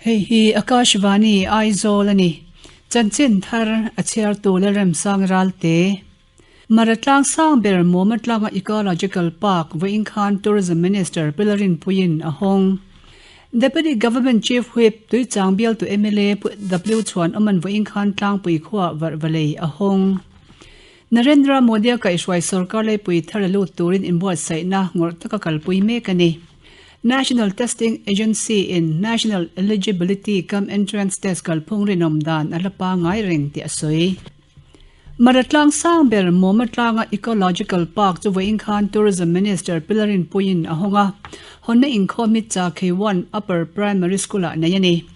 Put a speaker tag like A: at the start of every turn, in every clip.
A: Hei hi Akashvani Aizawl a ni. Chanchin thar a chhiartu Lalremsang Ralte. Mara tlang sang ber Mawma tlanga Ecological Park vawiin khan Tourism Minister Pilarin puiin a hawng. Deputy Government Chief Whip Tuichang bialtu mla Pu W Chhuanawman vawiin khan tlangpui khuaa varhvalei a hawng. Narendra Modi-a kaihhruai sorkar leipui thar a lut turin inbuatsaihna ngawrh taka kalpui mek a ni. National Testing Agency in National Eligibility cum Entrance Test kalphung rinawm dan a la pangngai reng tih a sawi. Mara tlang sang ber Mawma tlanga Ecological Park chu vawiin khan Tourism Minister Pilarin puiin a hawng a, hawnna inkhawm hi Chakhei One Upper Primary School-ah nei a ni.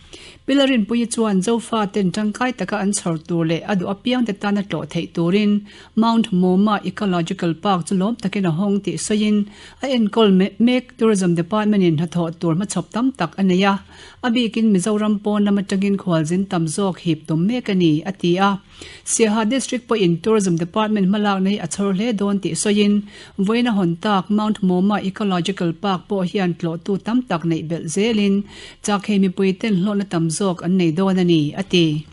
A: Pilarin puii chuan Zofa ten tangkai taka an chhawr tur leh a duh apiang te tana tlawh theih turin Mount Mawma Ecological Park chu lawm takin a hawng tih sawiin a enkawl mek Tourism Department in hnathawh tur hmachhawp tam tak a nei a, a bikin Mizoram pawn lam atangin khualzin tam zawk hip tum mek a ni, a ti a. Siaha District pawhin Tourism Department hmalakna hi a chhawr hle dawn tih sawiin, vawiin a hawn tak Mount Mawma Ecological Park pawh hian tlawhtu tam tak neih belh zelin Chakhei mipui ten hlawhna tam zawk an nei dawn a ni, a ti.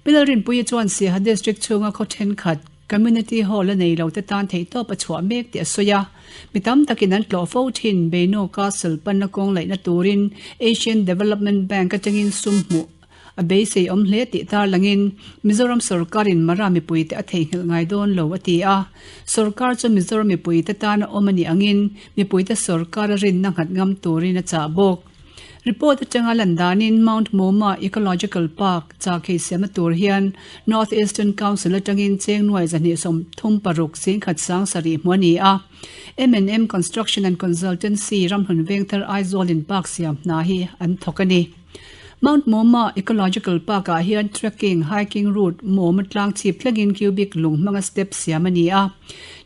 A: Pi Lalrinpuii chuan Siaha District chhunga khaw thenkhat Community Hall a nei lo te tan theihtawp a chhuah mek tih a sawi a. Mi tam takin an tlawh fo thin Beino Castle panna kawng laihna turin Asian Development Bank atangin sum hmuh A beisei awm hle tih tarlangin Mizoram sorkarin Mara mipuite a theihnghilh ngai dawn lo a ti a. Sorkar chu Mizoram mipuite tana awm a nih angin mipuite sorkar a rinna nghat ngam turin a chah bawk. Report atanga lan danin Mount Mawma Ecological Park chahkhei siamna tur hian North Eastern Council atangin cheng nuai 236 singkhat 70 hmu a ni a. M&M Construction and Consultancy ramhlun vengthar Aizawl in park siam hna hi an thawk a ni. Mount Mawma Ecological Park-ah hian trekking, hiking route, Mawma tlang chhip thlengin cubic lung hmanga step siam a ni a.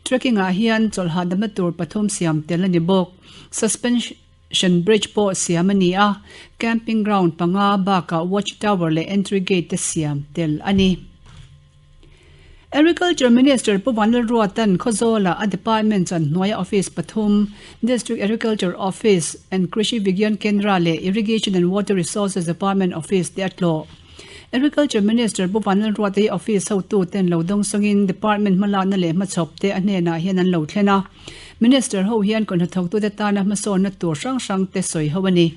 A: Trekking-ah hian chawlh hahdamna tur pathum siam tel a ni bawk. Suspension bridge pawh siam a ni a, camping ground panga bakah watch tower leh entry gate te siam tel a ni. Agriculture Minister Pu Vanlalruata'n Khawzawla a department chuan hnuaia office pathum, District Agriculture Office and Krishi Vigyan Kendra leh Irrigation and Water Resources Department office te a tlawh. Agriculture Minister Pu Vanlalruata hi office hotu ten lo dawng sawngin department hmalakna leh hmachhawp te a hnenah hian an lo thlen a. Minister ho hian kawhnathawktute tana hmasawnna tur hrang hrang te sawi ho a ni.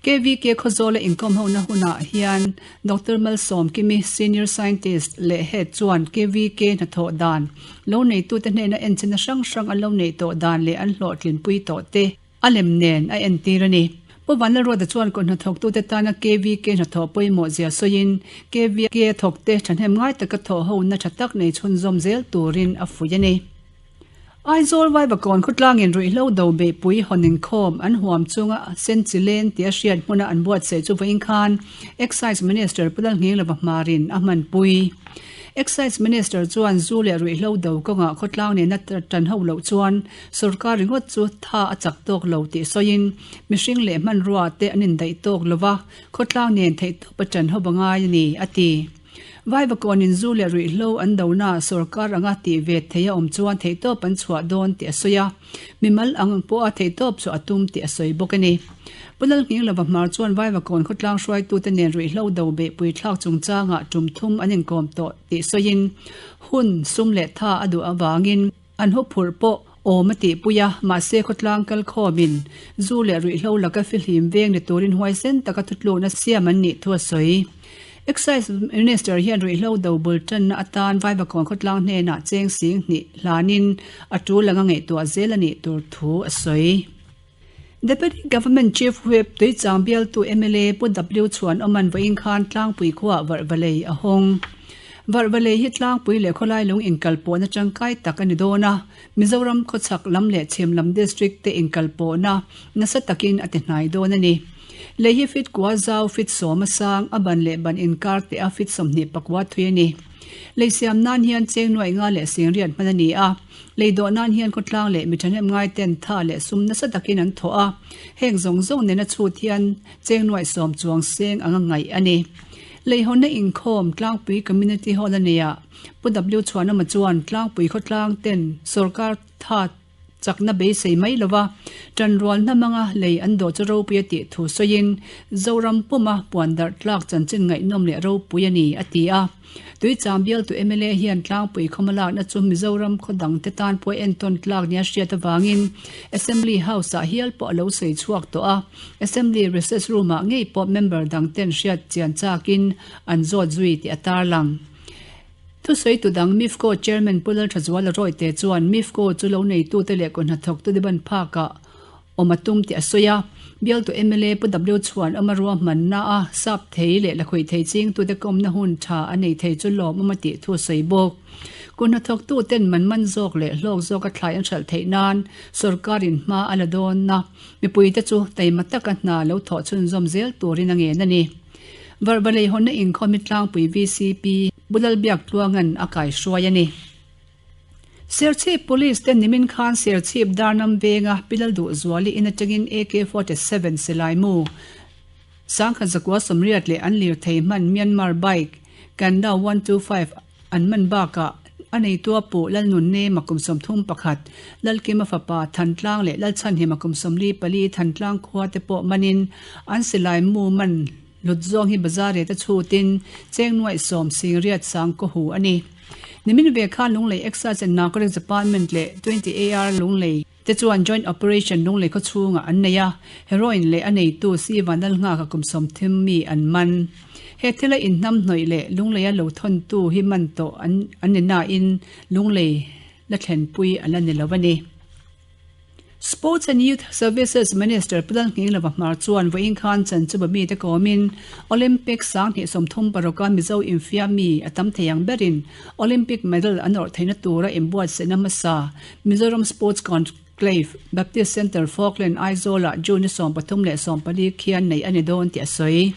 A: KVK Khawzawla inkawm hona hunah hian Doctor Malsawm Kimi, Senior Scientist leh Head chuan KVK hnathawh dan, lo neitute hnena enchina hrang hrang an lo neih tawh dan leh an hlawhtlinpui tawh te a lem nen a entir a ni. Pu Vanlalruata chuan kut hnathawktute tana KVK hnathawh pawimawh zia sawiin, KVK thawkte thahnem ngai taka thawh hona tha tak nei chhunzawm zel turin a fuih a ni. Aizawl Vaivakawn khawtlangin ruihhlo do beihpui hawn inkhawm an huam chunga Senchilen tia hriat hmuna an buatsaih chu vawiin khan Excise Minister Pu Lalnghinglova Hmarin a hmanpui. Excise Minister chuan zu leh ruihhlo do kawngah khawtlang nena tan ho loh chuan sawrkar ringawt chu tha a chak tawk lo tih sawiin mihring leh hmanrua te an indaih tawk lova khawtlang nen theihtawp a tan ho a ngai a ni, a ti. Vaivakawnin zu leh ruihhlo an dona sawrkar anga tih ve thei a awm chuan theihtawp an chhuah dawn tih a sawi a, mimal ang pawha theihtawp chu a tum tih a sawi bawk a ni. Pu Lalnghinglova Hmar chuan Vaivakawn khawtlang hruaitute nen ruihhlo do beihpui thlak chungchangah tum thum an inkawm tawh tih sawiin hun sum leh tha a duh avangin an huphurh pawh awm a tihpui a, mahse khawtlang kalkhawmin zu leh ruihhlo laka fihlim veng ni turin huaisen taka thutlukna siam an nih thu a sawi. Excise Minister hian ruihhlo do bul tanna atan Vaivakawn khawtlang hnenah cheng sing hnih hlanin a tul anga ngaihtuah zel a nih tur thu a sawi. Deputy Government Chief Whip Tuichang bialtu mla Pu W Chhuanawman vawiin khan Tlangpui khuaah Varhvalei a hawng. Varhvalei hi Tlangpui leh khawlai lung inkalpawhna tangkai tak a ni dawn a, Mizoram khawchhak lam leh chhim lam district te inkalpawhna nasa takin a ti hnai dawn a ni. Lei hi fit kua zau fit sawm a sang, a ban leh ban inkar teh a fit 24 thui a ni. Lei siam nan hian cheng nuaih nga leh singriat hman a ni a. Lei dawh nan hian khawtlang leh mi thahnem ngai ten tha leh sum nasa takin an thawh a, heng zawng zawng nena chhut hian cheng nuaih sawm chuang seng anga ngaih a ni. Lei hawnna inkhawm Tlangpui Community Hall a nei a, Pu W Chhuanawma chuan Tlangpui khawtlang ten sawrkar tha. chakna beisei mai lova tanrualna hmanga lei an dawh chu ropui a tih thu sawiin Zoram puma puan darh tlak chanchin ngaihnawm leh ropui a ni, a ti a. Tuichang bialtu mla hian tlangpui khawma lakna chu Mizoram khaw dangte tan pawh entawn tlak nia hriat avangin Assembly House-ah hial pawh a lo sawi chhuak tawh a, Assembly Recess Room-ah ngei pawh member dangten hriat chian chakin an zawt zui tih a tarlang. Thusawitu dang MIFCO Chairman Pu Lalthazuala Rawite chuan MIFCO chu lo neitute leh kawhnathawktu deban phakah awm a tum tih a sawi a. Bialtu mla Pu W Chhuan awma ruahmanna a sap thei leh lakhuih thei chingtute kawmna hun tha a nei thei chu lawmawm a tih thu a sawi bawk. Kawhnathawktu ten man man zawk leh hlawk zawka thlai an hralh theih nan sorkarin hma a la dawn a, mipuite chu taima taka hna lo thawh chhunzawm zel turin a ngen a ni. Varhbalei hawnna inkhawm hi tlangpui VCP Pu Lalbiaktluanga'n a kaihruai a ni. Serchhip Police te nimin khan Serchhip Darnam venga Pi Lalduhzuali in atangin AK-47 silai mu sangkhat zakua 80 leh an lirthei hman Myanmar bike Kanda 125 an man bakah a neitua puh Lalnunne Makum 31, Lalkima fapa Thantlang leh Lalchhanhi Makum 44 Thantlang khua te pawh manin an silai mu man Lut zawng hi bazar rate a chhutin cheng nuaih sawm sing riat sang kaw hu a ni. Nimin ve khan Lunglei Excise and Narcotics Department leh 20 AR Lunglei te chuan Joint Operation Lunglei khaw chhungah an nei a, heroin leh a neitu Si Vanlalnghaka kum 30 mi an man. He thila inhnam hnawih leh Lungleia lo thawntu hi man tawh an ni nain Lunglei la thlenpui a la ni lo a ni. Sports and Youth Services Minister Pu Lalnghinglova Hmar chuan vawiin khan chanchuba mite kawmin Olympic 2036 a Mizo infiam mi a tam thei ang berin Olympic medal an awrh theihna tura inbuatsaihna hmasa Mizoram Sports Conclave Baptist Centre Falkland Aizawl-ah June 13 leh 14 khian neih a ni dawn tih a sawi.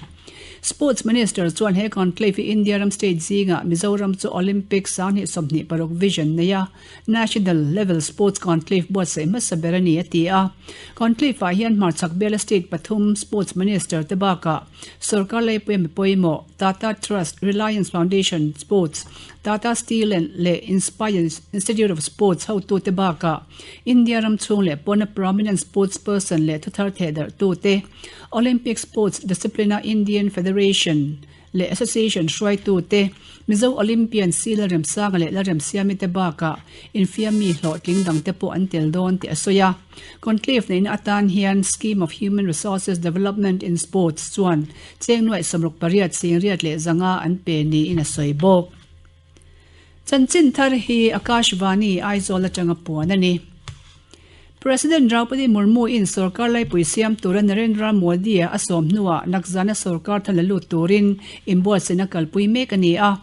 A: Sports Minister chuan he conclave hi India ram state zingah Mizoram chu Olympic 2026 vision nei a, National Level Sports Conclave buatsaih hmasa ber a ni, a ti a. Conclave-ah hian hmarchhak biala state pathum Sports Minister te bakah sorkar laipuia mi pawimawh Tata Trust, Reliance Foundation Sports, Tata Steel and leh Inspire Institute of Sports hotute bakah India ram chhung leh pawna prominent sports person leh thuthar thehdarhtute, Olympic Sports Discipline-a Indian Federation, leh Association hruaitute, Mizo Olympian Si Lalremsanga leh Lalremsiami te bakah infiammi hlawhtling dangte pawh an tel dawn tih a sawi a. Conclave neihna atan hian Scheme of Human Resources Development in Sports chuan cheng nuaih 68 singriat leh zanga an pe niin a sawi bawk. Chanchin thar hi Akashvani Aizawl atanga puan a ni. President Draupadi Murmu in sorkar laipui siam tura Narendra Modi a sawm hnuah nakzana sorkar thal la lut turin inbuatsaihna kalpui mek a ni a.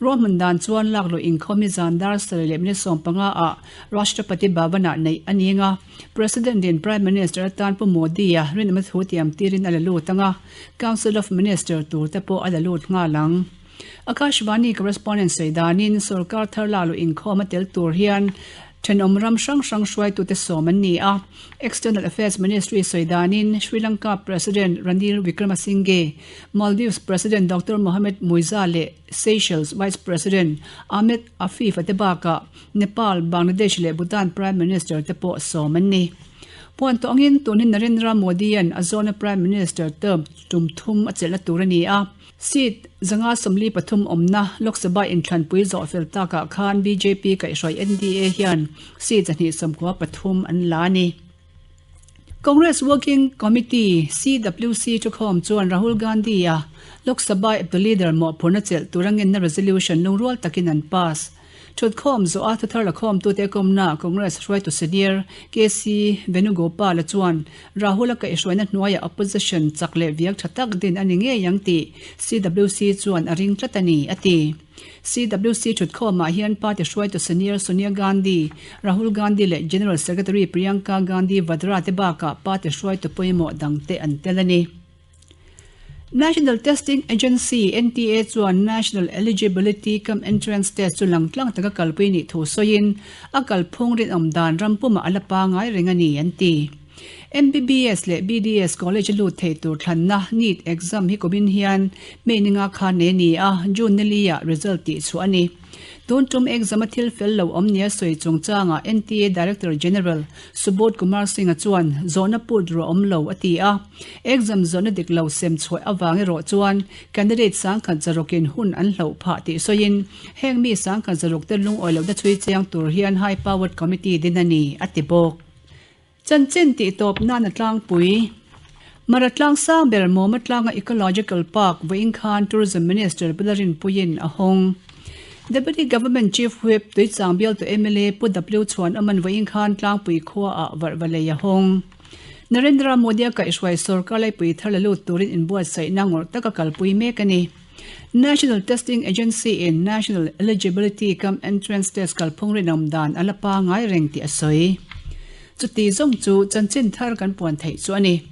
A: Ruahman dan chuan lakluh inkhawm hi zan dar sarih leh minute 15 ah Rashtrapati Bhavan ah neih a ni anga President in Prime Minister atan Pu Modi a rinawmna thu tiam tirin a la lut anga Council of Minister tur te pawh a la lut nghal ang. Akashvani correspondent sawi danin sorkar thar laluh inkhawm a tel tur hian thenawm ram hrang hrang hruaitute sawm an ni a. External Affairs Ministry sawi danin Sri Lanka President Ranil Wickremesinghe, Maldives President Doctor Mohamed Muizza leh Seychelles Vice President Ahmed Afif a te bakah Nepal, Bangladesh leh Bhutan Prime Minister te pawh sawm an ni. Puan tawh angin tun hi Narendra Modi-a'n a zawna Prime Minister term tum thum a chelhna tur a ni a. Seat 143 awmna Lok Sabha inthlanpui zawh fel takah khan bjp kaihhruai NDA hian seat 293 an la a ni. Congress Working Committee, CWC, thukhawm chuan Rahul Gandhi-a Lok Sabha eptu leader mawhphurhna chelh tura ngenna resolution lungrual takin an pass. Thutkhawm zawha thuthar lakhawmtute kawmna Congress hruaitu senior KC Venugopal-a chuan Rahul-a kaihhruaina hnuaiah opposition chak leh viak tha tak din a ni ngei ang tih CWC chuan a ring tlat a ni, a ti. CWC thutkhawmah hian party hruaitu senior Sonia Gandhi, Rahul Gandhi leh General Secretary Priyanka Gandhi Vadra te bakah party hruaitu pawimawh dangte an tel a ni. National Testing Agency, NTA, chuan National Eligibility cum Entrance Test chu langtlang taka kalpui nih thu sawiin a kalphung rinawm dan ram pumah a la pangai reng a ni, an ti. MBBS leh BDS college a lut thei tur thlanna NEET exam hi kumin hian May ninga khan nei a ni a, June ni li-ah result tih chhuah a ni. Tun tum exam a thil fel lo awm nia sawi chungchangah NTA Director General Subodh Kumar Singh-a chuan zawhna put ruah awm lo a ti a. Exam zawhna dik lo sem chhuah avang erawh chuan candidate 10,600 in hun an hloh phah tih sawiin heng mi 1,600 te lungawi lohna chhui chiang tur hian High Powered Committee din a ni, a ti bawk. Chanchin tih tawp nan a tlangpui. Mara tlang sang ber Mawma tlanga Ecological Park vawiin khan Tourism Minister Pu Larinpuiin a hawng. Deputy Government Chief Whip Tuichang bialtu mla Pu W Chhuanawman vawiin khan Tlangpui khuaah varhvalei a hawng. Narendra Modi-a kaihhruai sorkar laipui thar la lut turin inbuatsaihna ngawrh taka kalpui mek a ni. National Testing Agency in National Eligibility cum Entrance Test kalphung rinawm dan a la pangai reng tih a sawi. Chuti zawng chu chanchin thar kan puan theih chu a ni.